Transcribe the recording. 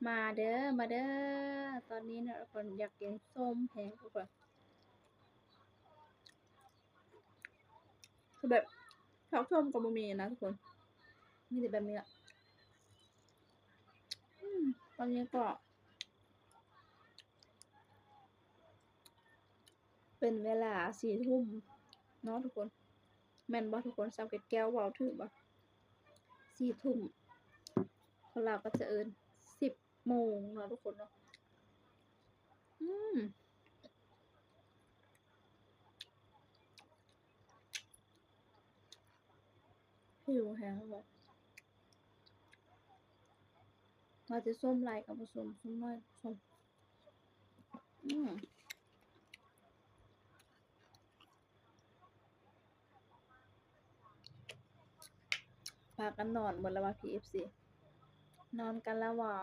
ມາເດີ ມາເດີ ຕອນນີ້ເນາະ ທຸກຄົນ ຢາກກິນສົ້ມແຮງ ທຸກຄົນ ຄືແບບ ຜັກສົ້ມກໍບໍ່ມີນະທຸກຄົນ ມີແຕ່ແບບນີ້ລະ ອືມ ຕອນນີ້ກໍ ເປັນເວລາສີ່ທຸ່ມເນາະທຸກຄົນ ແມ່ນບໍ່ທຸກຄົນ? ສາວເກັດແກ້ວເວົ້າຖືກບໍ່? ສີ່ທຸ່ມ ຄົນລາວກໍຈະເອີ້ນສິບໂມງເນາະທຸກຄົນເນາະ ອືມ ຫິວແຮງເລີຍ ວ່າຈະສົ້ມຫຼາຍກໍບໍ່ສົ້ມ ສົ້ມໜ້ອຍກໍບໍ່ສົ້ມ ອືມ ພາກັນນອນໝົດແລ້ວຫວາ ພີເອັຟຊີ ນອນກັນແລ້ວຫວາ?